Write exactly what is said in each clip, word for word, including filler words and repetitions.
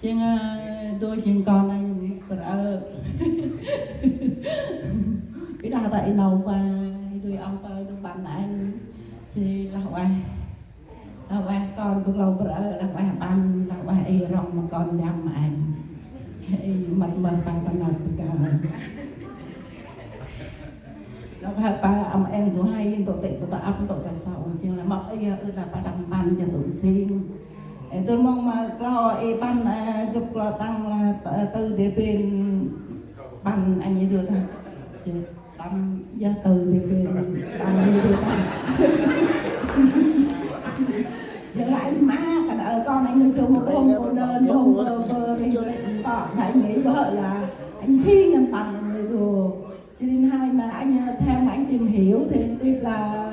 Jêng, ơ, dô jêng kon anh Brơ. Ƀiălah ta i nau pa, i dô i oh pa, i dô ƀăn anh. Jêh lah ueh. Lah ueh kon bơ klâu Brơ, lah ueh ƀăn, lah ueh i rŏng ma kon ndăm anh. I mât mơ pa ta năp bơ kơl. Lah ueh pa ăm êng dô hay, ntŭk têk ntŭk ta ăp, ntŭk ta sau. Jêng lah mâp i, ơ, lah pa đăm ƀăn jêh tŭ nsing. Ê, dô mong ma klô i ƀăn, ơ, gâp klô tăng lah t-, tơ dê bên ƀăn anh i dô ta. Jêh, tăng jêh tơ dê bên ƀăn i dô ta. Jêh lah anh ma, kăn ơ kon anh nuih dô mâu hôm, mâu đơn, mâu hôm bơ bơ, rêh rêh ntŏk, lah anh i bơh lah anh nsing ngăn ƀăn anh i dô. Jêh ri nai ma anh, ơ, thêm anh tìm hiểu thêm tiếp là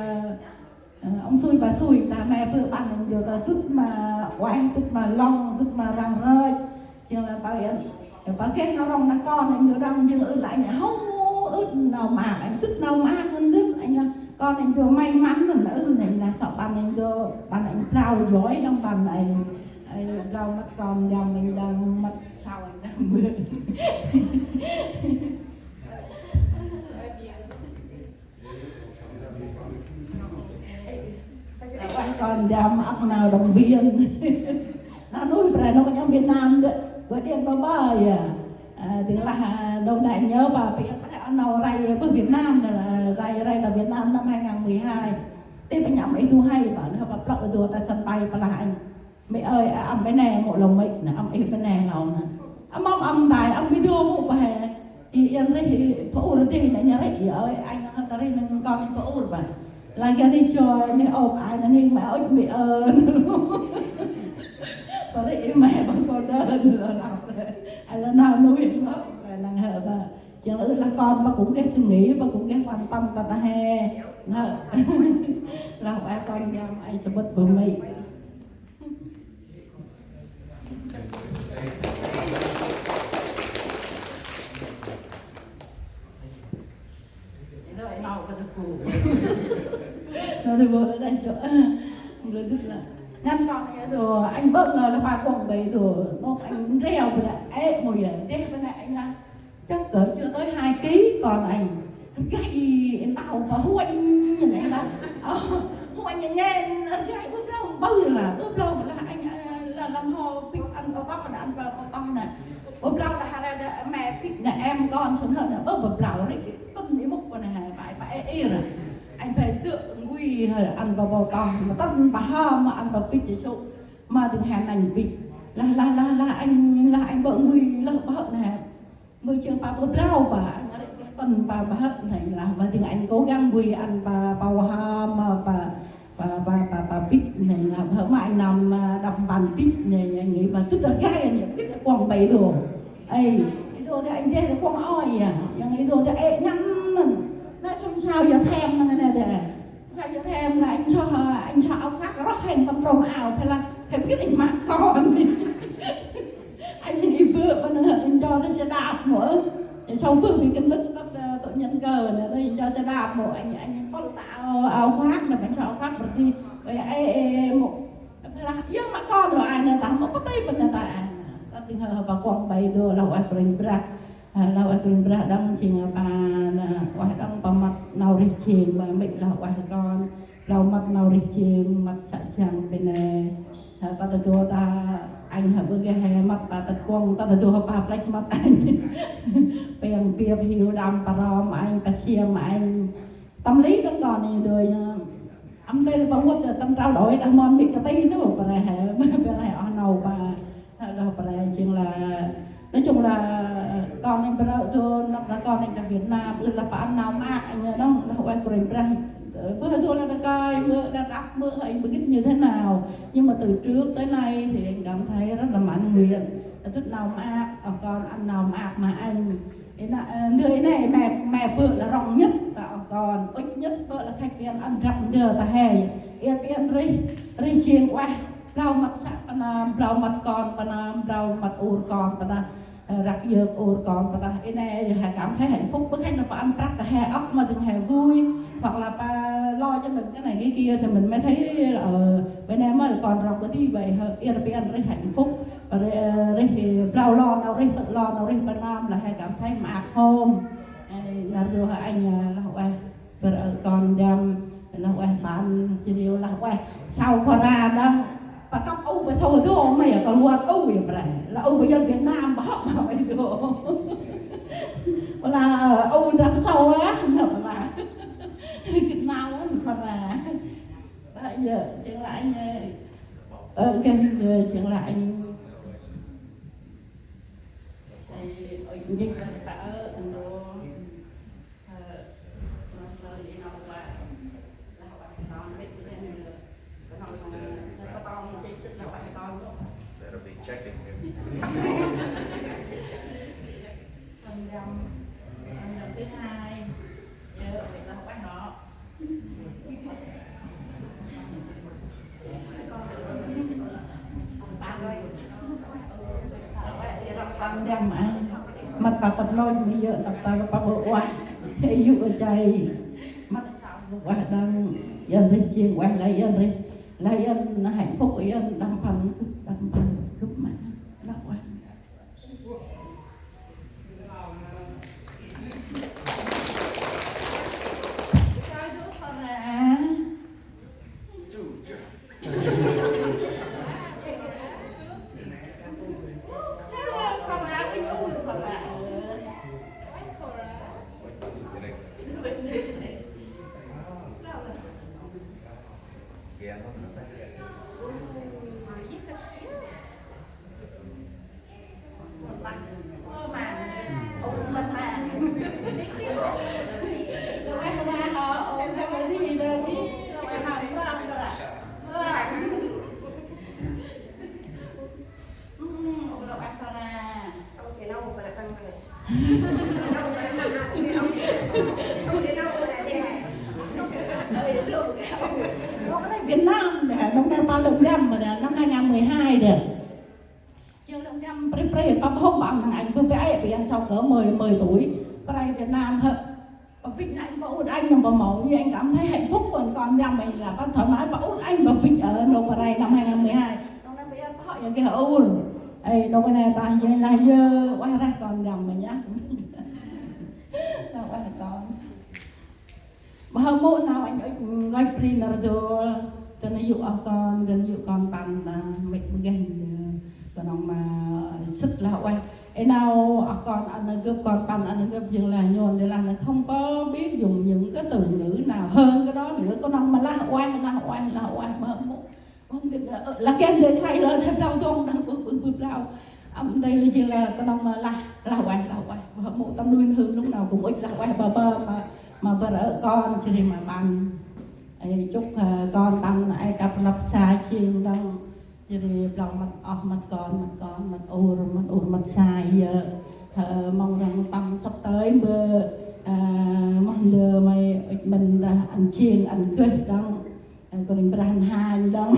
Ơ, ông xui bà xui, ta me bơh ƀăn anh dô ta dŭt ma ueh, dŭt ma lŏng, dŭt ma rah rơch. Jêng lah pa, pa geh nau rŏng nau kon anh dô đŏng jêng ưn lah anh hâu ưn nau maak, anh dŭt nau maak ngăn dŭt, anh lah kon anh dô may mắn ngăn ưn, anh lah sŏ ƀăn anh dô, ƀăn anh blao joi đŏng ƀăn anh, anh blao mât kon ndăm anh đŏng mât sau anh đŏng. Lah ueh kon ndăm ăp nau động viên. Nau nuih brei nôk nhŏng Việt Nam dơ, gọi điện ba ba ya. À, dâng lah, à, nôk nây nhớ ba, ba, ba, nau rai bơh Việt Nam nê, rai, rai ta Việt Nam năm hai ngàn mười hai. Tê ba nhăm i du hay ba, nê ba plơ̆ i du ta sân bay ba lah anh. Mê̆ ơi, a, ăm bê nê mâu lŏng mê̆ nê, ăm ih bê nê lŏng nê. Ăm, ăm, ăm ntai, ăm bê dô mâu bê. I, i ăn rêh, i, pha ur dê nê, nhă rêh, i ơi, anh nê, hơi ta rêh nê, kon i pha ur bê. Lah geh nê choi, nê ôp, ai nê, nê, ma ôp, mê̆ ơi. Pha rêh, i, ma, ba kô đơ, nê, lŏng, lŏng. Ai lah nau nuih, lŏng, lŏng, nâng hơ, ba. Jêng lah, ơ, lah kon, ba cũng geh suy nghĩ, ba cũng geh quan tâm, ta, ta he. Nê. Lah, ai kon, jam, ai sebut, ba, mê̆. Nau tơ bu lơ đah chô. Lơ dŭt lah. Ngăn kon ya dô, anh bơh ngơ lah ba kuŏng bê dô. Nôk anh reo bê lah, ê, mâu ya, deh bê lah anh lah. Chắc cỡ chưa tới hai ký còn anh. Gay ntau ba huanh, anh lah. Ơ, huanh nhen, gay bơ blao bơ lah, bơ blao lah anh, anh, là làm ho pik ăn bao tóc nè, ăn bao tóc nè. Bơ blao lah hara da me pik nè, em con sôn hơ nè, bơ, bơ blao rê, tŭn i mŭk bơ nè, ba, ba, ê, ê, rê. Anh phải tự ngui hơ ăn bao bao tóc, ma tŭn ba ha, ma ăn bao pik jêh sŭ, ma dâng hên anh pik. Lah, lah, lah, lah, anh, lah, anh bơ ngui, lah, bơ nè. Mơ jêng pa bơ blao pa, ngă rê kơ tŭn pa bơh nây lah, bơh dâng anh cố gắng gui ăn pa, pa waham, pa, pa, pa, pa, pa bĭch nây lah, bơh ma anh năm, a, đăp mpăn bĭch nây, anh nghĩ pa tŭt rgai anh, bĭch kuŏng pa i dô. Ê, i dô dê anh dê kuŏng oi ya, yang i dô dê ê ngăn năn. Nê sum sao ya thêm năn nê dê. Sao ya thêm là anh cho, anh cho áo khoác rót hên tăm trôm ao, phải là, phải biết anh mặc con. Anh i bơ, bơ nơ, anh cho ta xe đạp mô. Sau bơ bi kơnŭk tât, ơ, tổ nhân cơ nê, anh cho xe đạp mô, anh, anh pŭl ta ao, ao khoác nê, anh cho ao khoác bơ ti, bơ ê, ê, ê, mô. Bơ lah, yơ ma kon lô ai nê ta, mô pơtê bơ nê ta ai nê. Ta tĭng hơ, hơ pa kuŏng pa i dô, lah ueh Kôranh Brah. Hơ, lah ueh Kôranh Brah đŏng jêng pa nê, ueh đŏng pa mât nau rêh jêng, pa mê̆ lah ueh kon. Blao mât nau rêh jêng, mât săk jăng bê nê. Hơ, ta ta dô ta, anh hơ bơ geh he mât ta ta kuŏng, ta ta dô hơ pa plĕch mât anh. Pêng biăp hiu đăm pa rom anh, pa siăm anh. Tâm lý đŏng kon i dô ya. Ăm tê lah pa vât tâm trao đổi đah mon mê̆ kơ ti nê, pa rê he, pa rê oh nâu pa. Hơ, lah pa rê jêng lah, nói chung là kon anh Brơ dô, năp lah kon anh ta Việt Nam, ưn lah pa ăn nau maak anh nê, lah ueh Kôranh Brah. Bơ dô lah ta kơi, bơ lah đăp, bơ anh bơ gĭt như thế nào. Nhưng mà từ trước tới nay thì anh cảm thấy rất là mãn nguyện. Tŭt nau maak, oh kon ăn nau maak ma anh. Ê nê, ơ, ndơ ê nê, me, me bơ lah rŏng nhất, ta oh kon, ŭch nhất bơ lah khăch pian ăn drăp ndơ ta he. Iăt pian rêh, rêh jêng ueh. Blao mât săk pa nơm, blao mât kon pa nơm, blao mât ur kon pa nơm. Ơ, răk yơk ur kon, ƀiălah i nê he cảm thấy hạnh phúc, bơh khăch nơh pa ăn prăk he ŏk ma dâng he vui, hoặc là pa lo cho mình cái này cái kia thì mình mới thấy là, ờ, bên em á, còn rong bơ ti vậy hơ, ir pi ăn rih hạnh phúc, rih, rih blau lo nau rih, tự lo nau rih, bên nam là he cảm thấy maak hôm. Ê, nar dô hơ anh, à, lah ueh. Bơ ơ kon dăm, lah ueh ban, jêh ri lah ueh sau khua ra dăm. Pa kăp u, pa sau dô, ma ya kơ luat u ya pre. Lah u pa yơk Việt Nam, pa hŏk ma ueh dô. Lah u dăm sau á, nă lah. Việt Nam á, khua ra. Ba ya, jêng lah anh, ơ, ơ, jêng lah anh. Ê, ôi, jêng lah pa ơ, anh dô. That'll be checking him. Phần trăm, phần trăm thứ hai. Giờ phải đọc bài đó. Măt pa tât lôch ma yơk năp ta pa bơ̆ ueh. Ê yŭ achai. Măt sa ueh đăng. Yơn rêh jêng ueh lah yơn rêh. Lah yơn hạnh phúc yơn đăm păn gâp, đăm păn gâp ma. Lah ueh. Việt Nam nè, năm nay ba lượt năm mà nè, năm hai ngàn mười hai nè. Jêng lah năm pre pre, pa hôm ba năm anh, bơ pe ai, bơ anh sau cỡ mười, mười tuổi, pa rai Việt Nam hơ. Pa bĭch anh, pa ur anh, năm pa mâu, anh cảm thấy hạnh phúc, còn con năm anh là pa thoải mái, pa ur anh, pa bĭch, ơ, nô pa rai năm hai ngàn mười hai. Nô năm bơ anh, pa hŏ ya geh ur. Ê, nô pa nê ta, jêng lah yơ, ueh reh kon năm mơ nhá. Lah ueh kon. Bơh mâu nau anh ŭch ngơi bri nar dô, dăn yŭ oh kon, dăn yŭ kon păng ta, mê̆ mâu geh, knŏng ma sĭt lah ueh. Ê nau oh kon ăn gâp, kon păng ăn gâp, jêng lah nhôn, dê lah nă không có biết dùng những cái từ ngữ nào hơn cái đó nữa, knŏng ma lah ueh, lah ueh, lah ueh, bơh mâu. Ơ, gĭt, ơ, lah geh ndơ khlay lơn he blau dŏng đăng bơh, bơh, bơh blau. Ăm ndơ lah jêng lah knŏng ma lah, lah ueh, lah ueh. Bơh mâu tâm nuih n'hâm lúc nào cũng ŭch lah ueh bơ bơ ma, ma bơh rơ̆ kon, jêh ri ma păng. Ê, chúc, ơ, kon păng ê kăp lăp sa jêng đăng. Jêh ri blau măt oh, măt kon, măt kon, măt ur, măt ur, măt sa yơ. Ơ, mong rằng tâm sắp tới bơ, ơ, moh ndơ may ŭch mĭn đah ăn jêng, ăn gơh đăng. Ơ, kôranh Brah n'hanh đăng.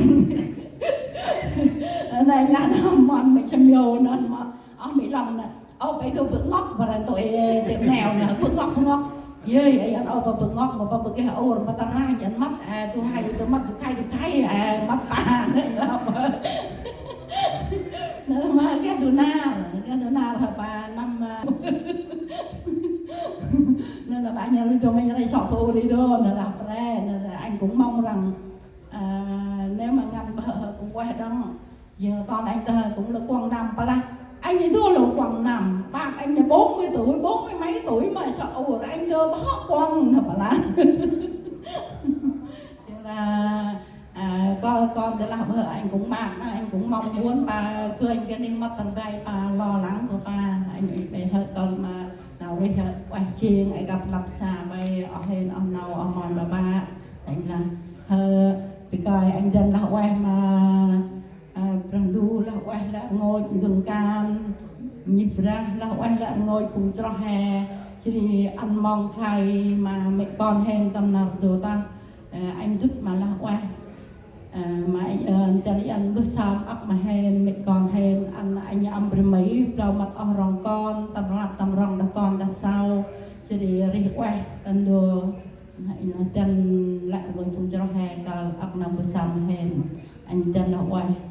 Nê lah nă mon mê̆ chăm yô năn ma. Ơ, mê̆ lăng nă. Ơ, bơ ê dô bơ̆ ngŏk, bơ ran tô ê, tê neo nă, bơ̆ ngŏk, bơ̆ ngŏk. Yơi, ê, ăn ơ, bơ, bơ̆ ngŏk, ma bơ, bơ geh ur, ma ta ranh, ăn măt, ê, du hay, du măt, du khay, du khay, ê, măt pa, nê lah bơ. Nă, ma geh du nar, geh du nar hă pa năm, ơ. Nê lah ba nhăn lu dô, ma nhăn rai sŏ bơ ur ri dô, nê lah pre, nê lah anh cũng mong rằng À, nếu mà ngăn bơ hơ cũng ueh đăng. Giờ con anh tơ cũng là quăng năm pa lah. Anh ấy thua là quăng năm. Bạn anh là bốn mươi tuổi, bốn mươi mấy tuổi mà sao ur anh tơ bơ hŏ quăng nă pa lah. Chứ là, à, con, con tơ lah bơ anh cũng mát, anh cũng mong muốn ba khơi cái nước mắt tơ bay, ba lo lắng của ba. Anh ấy bơ hơ con ma nau rêh hơ ueh jêng, ê kăp lăp sa bay, oh hên, oh nau, oh mon ba ba. Anh lah Hơ, bi kơi anh dăn lah ueh ma, ơ, Brah Ndu lah ueh lĕ rngôch gŭng kan, nhih Brah lah ueh lĕ rngôch phung chroh he, jêh ri ăn mong khlay ma mê̆ kon hên tâm nar dô tah, ơ, anh dŭt ma lah ueh. Ơ, ma, ơ, dăn i ăn bơh sơm ăp ma hên, mê̆ kon hên, ăn anh ăm bri Mỹ, Mât oh rŏng kon, tâm rnglăp tâm rŏng đah kon đah sau, jêh ri rêh ueh ndơ. Nây lah dăn lĕ rngôch phung chroh he kăl ŏk nơm mbơh sơm hên, anh dăn lah ueh.